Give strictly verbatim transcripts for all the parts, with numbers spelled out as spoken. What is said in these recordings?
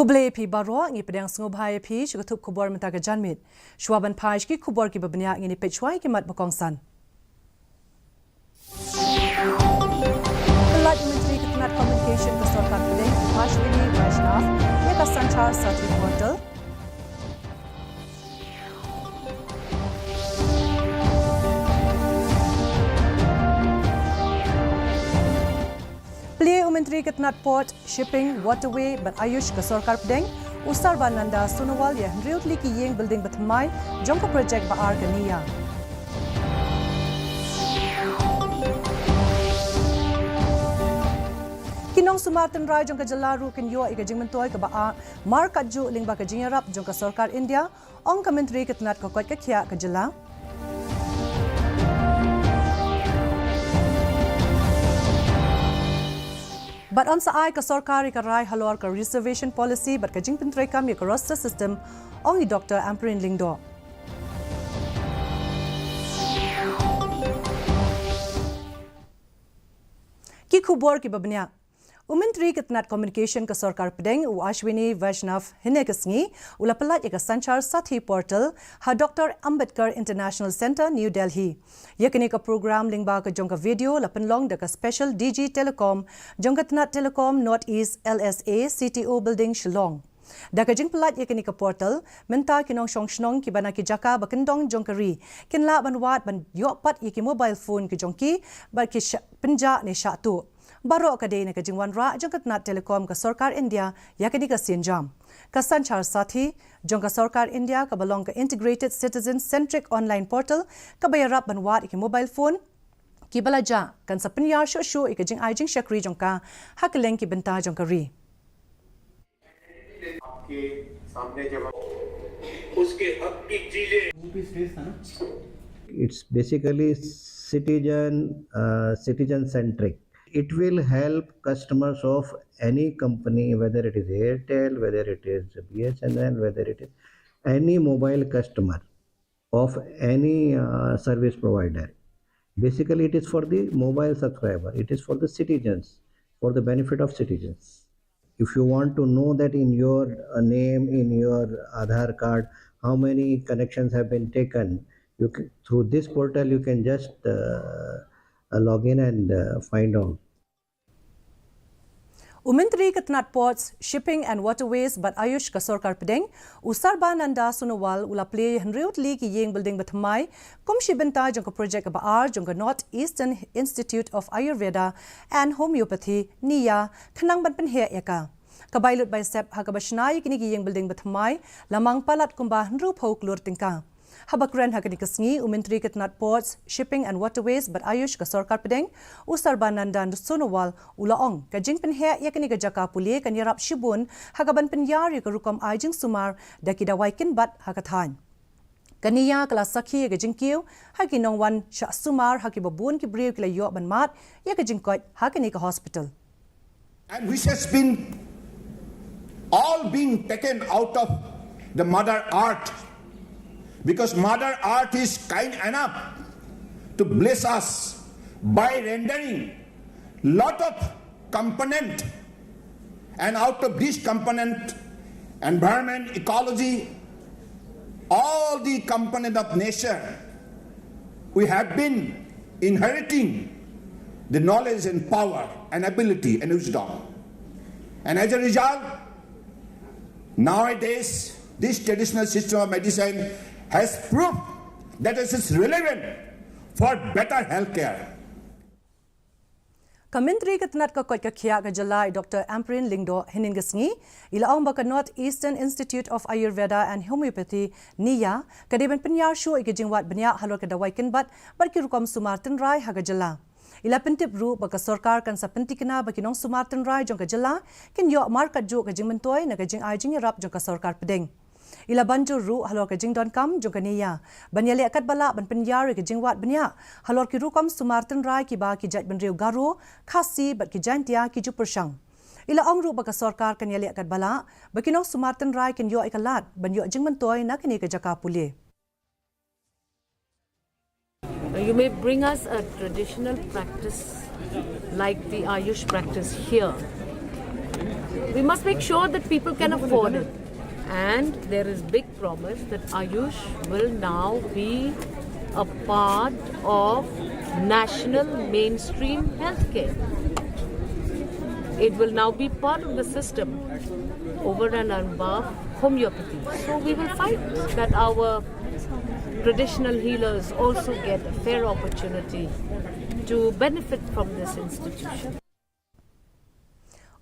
Khublei phi baroh, ngi pdiang sngewbha ïa phi sha ka thup khubor mynta ka janmiet. Shuwa ban phai sha ki khubor kiba bniah, ngin ïa peit shuwa ïa ki mat ba kongsan. Pyllait u Myntri ka tnat Communication ka Sorkar Pdeng, Ashwini Vaishnaw, ïa ka Sanchar Sathi portal. Plie u Myntri ka tnat Port, Shipping, Waterway bad Ayush ka Sorkar Pdeng, u Sarbananda Sonowal, ïa hynriew tylli ki ïing building bathymmai jong ka project ba ar ka NEIGA. Ki nongsumar tynrai jong ka jylla ruh kin ïoh ïa ka jingmyntoi kaba ar markatjuh lyngba ka jingïarap jong ka Sorkar India, ong ka Myntri ka tnat ka koit ka khiah ka jylla. Bad yn sa ai ka sorkar ïa ka rai halor ka reservation policy bad ka jingpyntreikam ïa ka roster system, ong i Doctor Ampareen Lyngdoh. Ki khubor kiba bniah. U Myntri ka tnat Communication ka Sorkar Pdeng, u Ashwini Vaishnaw, hynne ka sngi u la pyllait ïa ka Sanchar Sathi portal ha Doctor Ambedkar International Centre, New Delhi. Ïa kane ka program lyngba ka jong ka video la pynlong da ka Special D G Telecom jong ka tnat Telecom North East, L S A, C T O Building, Shillong. Da ka jingpyllait ïa kane ka portal, mynta ki nongshong shnong kiba na ki jaka ba kyndong jong ka ri kin lah ban wad ban ïoh pat ïa ki mobile phone ki jong ki bad ki sha-, pynjah ne shah tuh. Baroh ka dei na ka jingwanrah jong ka tnat Telecom ka Sorkar India ïa kane ka sienjam. Ka Sanchar Sathi jong ka Sorkar India kaba long ka Integrated Citizen Centric Online Portal kaba ïarap ban wad ïa ki mobile phone kiba la jah, kan sa pynïar shuh shuh ïa ka jingai jingshakri jong ka ha kylleng ki bynta jong ka ri. आपके सामने जब उसके हक की चीजें It's basically citizen, uh, citizen centric. It will help customers of any company, whether it is Airtel, whether it is B S N L, whether it is any mobile customer of any, uh, service provider. Basically, it is for the mobile subscriber. It is for the citizens, for the benefit of citizens. If you want to know that in your, uh, name, in your Aadhaar card, how many connections have been taken, you can, through this portal, you can just, uh, uh, log in and, uh, find out. U Myntri ka tnat Ports, Shipping and Waterways bad Ayush ka Sorkar Pdeng, u Sarbananda Sonowal, u la plie ïa hynriew tylli ki ïing building bathymmai kum shi bynta jong ka project kaba ar jong ka North Eastern Institute of Ayurveda and Homeopathy, NEIGA, khnang ban pynheh ïa ka. Ka bai lut bai sep ha kaba shna ïa kine ki ïing building bathymmai la mang palat kumba hynriewphew klur tyngka. Haba kren ha kane ka sngi, u Myntri ka tnat Ports, Shipping and Waterways bad Ayush ka Sorkar Pdeng, u Sarbananda Sonowal, u la ong ka jingpynheh ïa kane ka jaka pule kan ïarap shibun ha kaban pynïar ïa ka rukom ai jingsumar da ki dawai kynbat ha ka thaiñ. Ka NEIGA ka la sakhi ïa ka jingkiew ha ki nongwan shah sumar ha kiba bun ki briew ki la ïoh ban mad ïa ka jingkoit ha kane ka hospital. And which has been all being taken out of the mother earth, because mother earth is kind enough to bless us by rendering lot of component, and out of this component, environment, ecology, all the component of nature, we have been inheriting the knowledge and power and ability and wisdom. And as a result, nowadays, this traditional system of medicine has proved that it is relevant for better healthcare. Ka Myntri ka tnat ka koit ka khiah ka jylla, i Doctor Ampareen Lyngdoh, hynnin ka sngi i la ong ba ka North Eastern Institute of Ayurveda and Homeopathy, NEIGA, ka dei ban pynïar shuh ïa ki jingwad bniah halor ka dawai kynbat bad ki rukom sumar tynrai ha ka jylla. I la pyntip ruh ba ka sorkar kan sa pyntikna ba ki nongsumar tynrai jong ka jylla kin ïoh markatjuh ka jingmyntoi na ka jingai jingïarap jong ka Sorkar Pdeng. I la ban jur ruh halor ka jingdonkam jong ka NEIGA ban ïaleh katba lah ban pynïar ïa ka jingwad bniah halor ki rukom sumar tynrai kiba ki jaitbynriew Garo, Khasi bad ki Jaintia ki ju pyrshang. I la ong ruh ba ka sorkar kan ïaleh katba lah ba ki nongsumar tynrai kin ïoh ïa ka lad ban ïoh jingmyntoi na kane ka jaka pule. You may bring us a traditional practice like the Ayush practice here, We must make sure that people can afford it. And there is big promise that Ayush will now be a part of national mainstream healthcare. It will now be part of the system over and above homeopathy. So we will fight that our traditional healers also get a fair opportunity to benefit from this institution.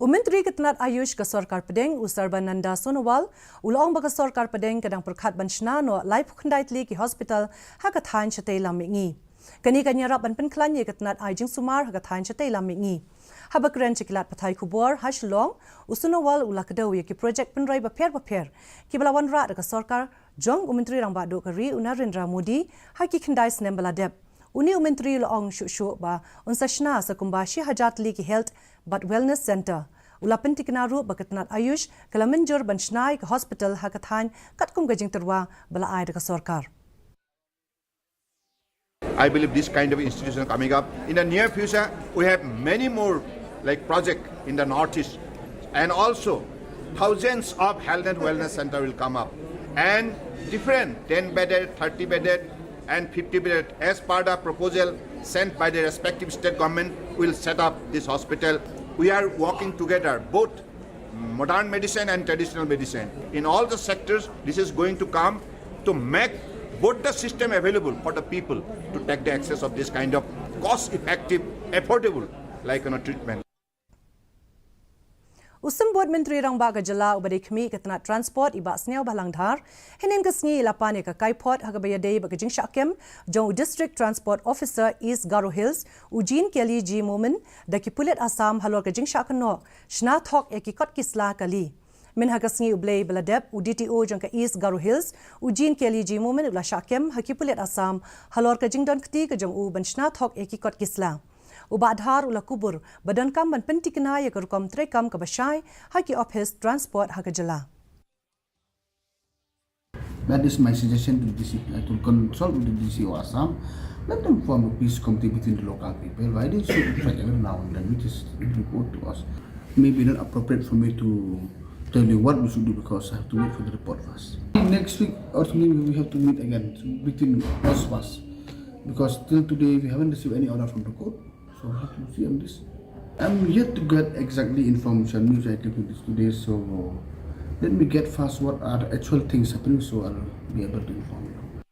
U Myntri ka tnat Ayush ka Sorkar Pdeng, u Sarbananda Sonowal, u la ong ba ka Sorkar Pdeng ka dang pyrkhat ban shna noh laiphew khyndai tylli ki hospital ha ka thaiñ shatei lam mihngi. Kane kan ïarap ban pynkhlaiñ ïa ka tnat ai jingsumar ha ka thaiñ shatei lam mihngi. Haba kren sha ki lad pathai khubor ha Shillong, u Sonowal u la kdew ïa ki projek pynroi bapher bapher kiba la wanrah da ka sorkar jong u Myntri Rangbah Duh ka ri u Narendra Modi ha ki khyndai snem ba la dep. Une u Myntri u la ong shuh shuh ba un sa shna sa kumba shi hajar tylli ki health bad wellness centre. U la pyntikna ruh ba ka tnat Ayush ka la mynjur ban shna ïa ka hospital ha ka thaiñ katkum ka jingtyrwa ba la ai da ka sorkar. I believe this kind of institution coming up. In the near future, we have many more like project in the Northeast. And also, thousands of health and wellness center will come up. And different ten bedded, thirty bedded, and fifty bedded, as per the proposal sent by the respective state government, will set up this hospital. We are working together, both modern medicine and traditional medicine. In all the sectors, this is going to come to make both the system available for the people to take the access of this kind of cost-effective, affordable, like, you know, treatment. U Symbud Myntri Rangbah ka Jylla uba dei khmih ka tnat Transport i Bah Sniawbhalang Dhar, hynnin ka sngi i la pan ïa ka kaiphod ha kaba ïadei bad ka jingshah kem jong u District Transport Officer East Garo Hills, u Jean Kelly G Momin, da ki pulit Assam halor ka jingshah kynnoh shna thok ïa ki kot ki sla kali. Mynha ka sngi U Blei ba la dep, u D T O jong ka East Garo Hills, u Jean Kelly G Momin u la shah kem ha ki pulit Assam halor ka jingdon kti ka jong u ban shna thok ïa ki kot ki sla. U Bah Dhar u la kubur ba donkam ban pyntikna ïa ka rukom treikam kaba shai ha ki ophis transport ha ka jylla. That is my suggestion to the D C, uh, to consult with the D C of Assam. Let them form a peace committee between the local people. Why they should strike every now and then, which is report to us. Maybe not appropriate for me to tell you what we should do because I have to wait for the report first. Next week or something, we have to meet again between us first. Because till today, we haven't received any order from the court. So we have to see on this. I'm yet to get exactly information, news I came to this today, so let me get first what are the actual things happening, so I'll be able to inform you.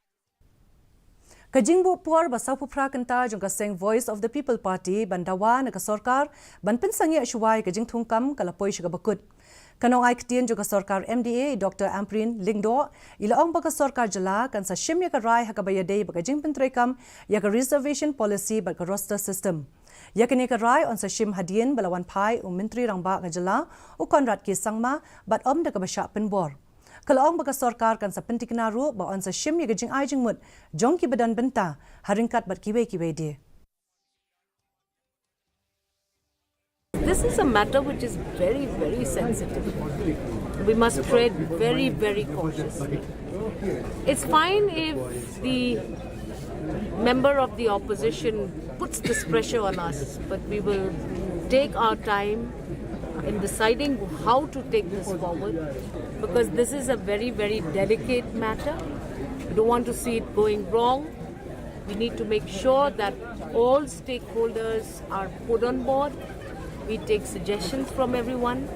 Ka jingbuh por ba sawphew phra kynta jong ka seng Voice of the People Party ban dawa na ka sorkar ban pynsangeh shuwa ïa ka jingthung kam ka la poi sha kaba kut. Ka nongai ktien jong ka sorkar M D A, Doctor Ampareen Lyngdoh, i la ong ba ka sorkar jylla kan sa shim ïa ka rai ha kaba ïadei bad ka jingpyntreikam ïa ka reservation policy bad ka roster system. Ïa kane ka rai yn sa shim hadien ba la wan phai u Myntri Rangbah ka jylla, u Conrad K Sangma, bad ym da kaba shah pynbor. Ka la ong ba ka sorkar kan sa pyntikna ruh ba yn sa shim ïa ka jingai jingmut jong kiba don bynta ha ryngkat bad kiwei kiwei de. This is a matter which is very, very sensitive. We must tread very, very cautiously. It's fine if the member of the opposition puts this pressure on us, but we will take our time in deciding how to take this forward, because this is a very, very delicate matter. We don't want to see it going wrong. We need to make sure that all stakeholders are put on board. We take suggestions from everyone,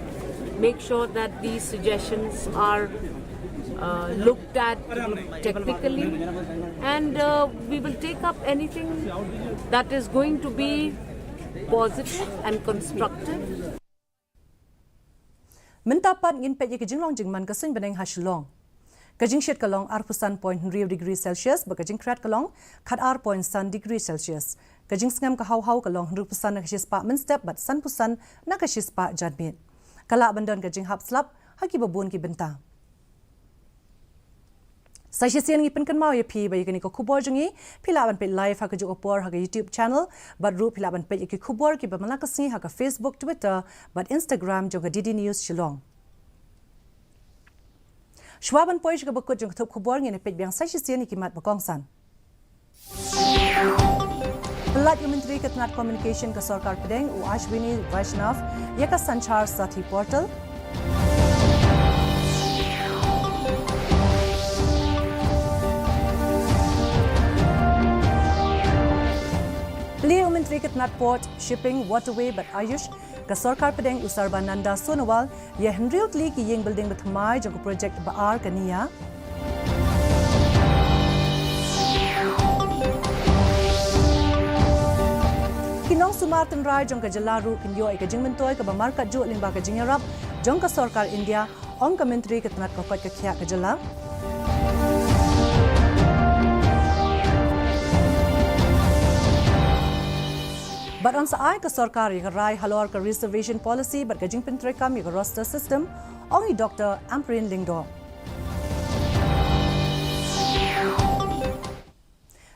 make sure that these suggestions are uh, looked at technically, and uh, we will take up anything that is going to be positive and constructive. Mynta pat ngin peit ïa ka jinglong jingman ka suiñ bneng ha Shillong. Ka jingshit ka long arphew san point hynriew degree Celsius bad ka jingkhriat ka long khatar point san degree Celsius. Ka jingsngem ka haw haw ka long hynriewphew san na ka shispah mynstep bad sanphew san na ka shispah janmiet. Ka lah ban don ka jinghap slap ha kiba bun ki bynta. Sa shisien ngi pynkynmaw ïa phi ba ïa kane ka khubor jong ngi phi lah ban peit live ha kajuh ka por ha ka YouTube channel, bad ruh phi lah ban peit ïa ki khubor kiba man la ka sngi ha ka Facebook, Twitter bad Instagram jong ka D D News Shillong. Shuwa ban poi sha kaba kut jong ka thup khubor, ngin ïa peit biang sa shisien ïa ki mat ba kongsan. Pyllait u Myntri ka tnat Communication ka Sorkar Pdeng u Ashwini Vaishnaw ïa ka Sanchar Saathi Portal. Plie u Myntri ka tnat Port, Shipping, Waterway bad Ayush ka Sorkar Pdeng u Sarbananda Sonowal ïa hynriew tylli ki ïing building bathymmai jong ka project ba ar ka NEIA. Ki nongsumar tynrai jong ka jylla ruh kin ïoh ïa ka jingmyntoi kaba markatjuh lyngba ka jingïarap jong ka Sorkar India, ong ka Myntri ka tnat ka koit ka khiah ka jylla. Bad yn sa ai ka Sorkar ïa ka rai halor ka Reservation Policy bad ka jingpyntreikam ïa ka Roster System, ong i Doktor Ampareen Lyngdoh.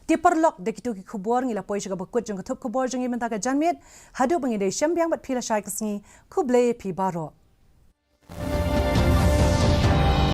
Te paralok, da kito ki khubor ngi la poi sha kaba kut jong ka thup khubor jong ngi mynta ka janmiet. Haduh ba ngin ïashem biang bad phi lashai ka sngi, khublei phi baroh.